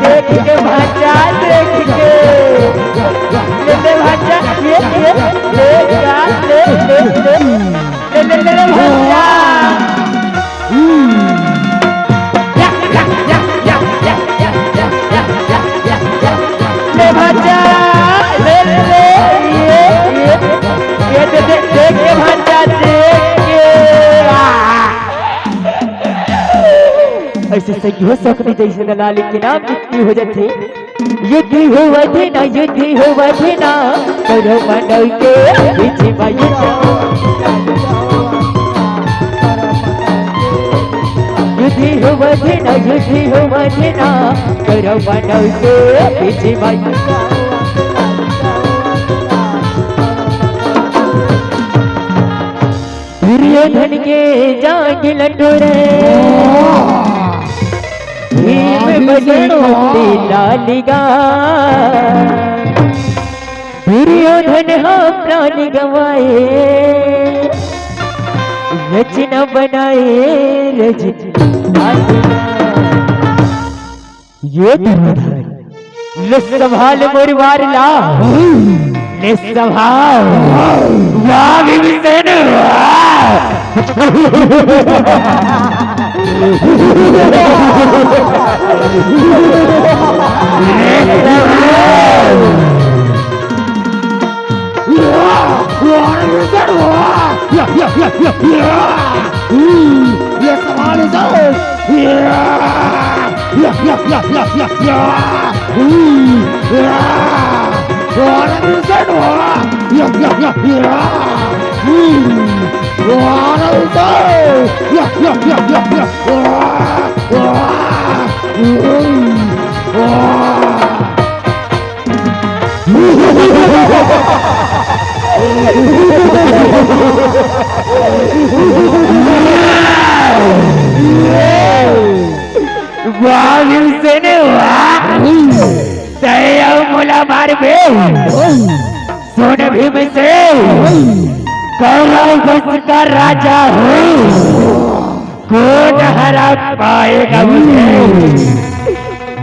देख के भांचा, देख के। ले, ले भांचा, ये, ये, ले जा, ले, ले, ले। ले, ले, ले, ले भांचा। ले भांचा, ले, ले, ले, ये, ये, ये दे, दे, देख के भांचा, देख के। आ। अइसे संगी हो सकथे जइसे दलाली के नाम जितनी हो जाथे। युद्धि होवथे ना, युद्धि होवथे ना, कौरव पांडव के बीच मा युद्धि। युद्धि होवथे ना, युद्धि होवथे ना, कौरव पांडव के बीच मा। दुर्योधन के जांघ ल टोरे, भीम बने मुक्ति लालिगा। दुर्योधन हा प्राण गंवाए, रचना बनाए रजनी लालिगा। ये दुर्योधन, ले संभाल मोर वार ला। ले संभाल। वाह भीमसेन, वाह। ले संभाल। वाह, वाह, भीमसेन, वाह। या, या, या, या, या। हम्म, ले संभाल इसे। या। या, या, या, या, या, या। हम्म, या। अरे, विष्णु, या, या, या, या। हम्म, अरे, विष्णु, या, या, या, या, या। हम्म, वाह भीमसेन, वाह। तैं अउ मोला मारबे। सुन भीमसेन, कौरव वंश का राजा हूँ। कौन हरा पाएगा मुझे?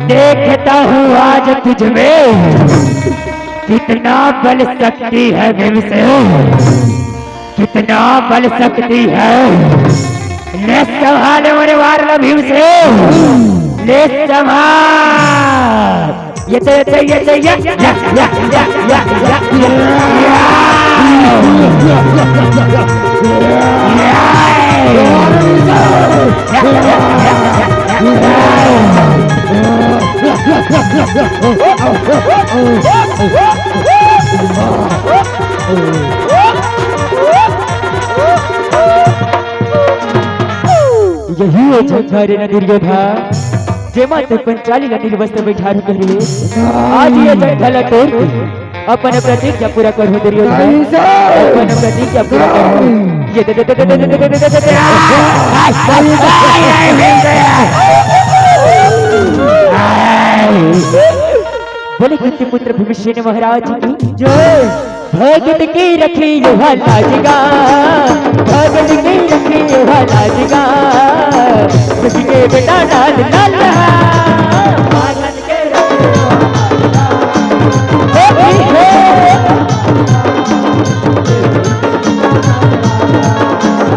देखता हूँ आज तुझ में कितना बल शक्ति है भीमसेन, कितना बल शक्ति है। ले संभाल मोर वार ला भीमसेन, ले संभाल। ये तो, ये तो, ये तो, ये, या, या, या। यही वो झंझारे न दुर्योधन, जेमा ते पंचाली ला निर्वस्त्र बैठारू करे। आज ये झंझा ला तोड़ के अपन प्रतिज्ञा पूरा करहूं दुर्योधन। कैसे? अपन प्रतिज्ञा पूरा करहूं। ये दे, दे, दे। बोले कुंती पुत्र भीमसेन महाराज की जय। भगत के रखियो हा लाज गा, भगत के रखियो हा लाज गा, खुशी के बेटा लाल लाल हा। भगत के रखियो हा लाज गा। हे, हे, हे।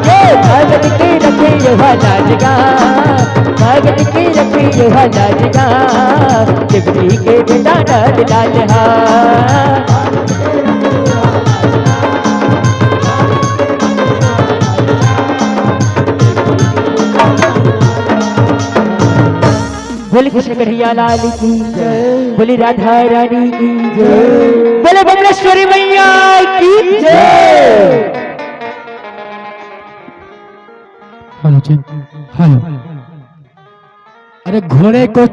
ये भगत के रखियो हा लाज गा, भगत के रखियो हा लाज गा, जगती के बेटा लाल लाल हा। बोले कृष्ण कन्हैया लाल की जय। बोले राधा रानी की जय। बोले बमलेश्वरी मैया की जय। हेलो जी, हेलो। अरे घोड़े को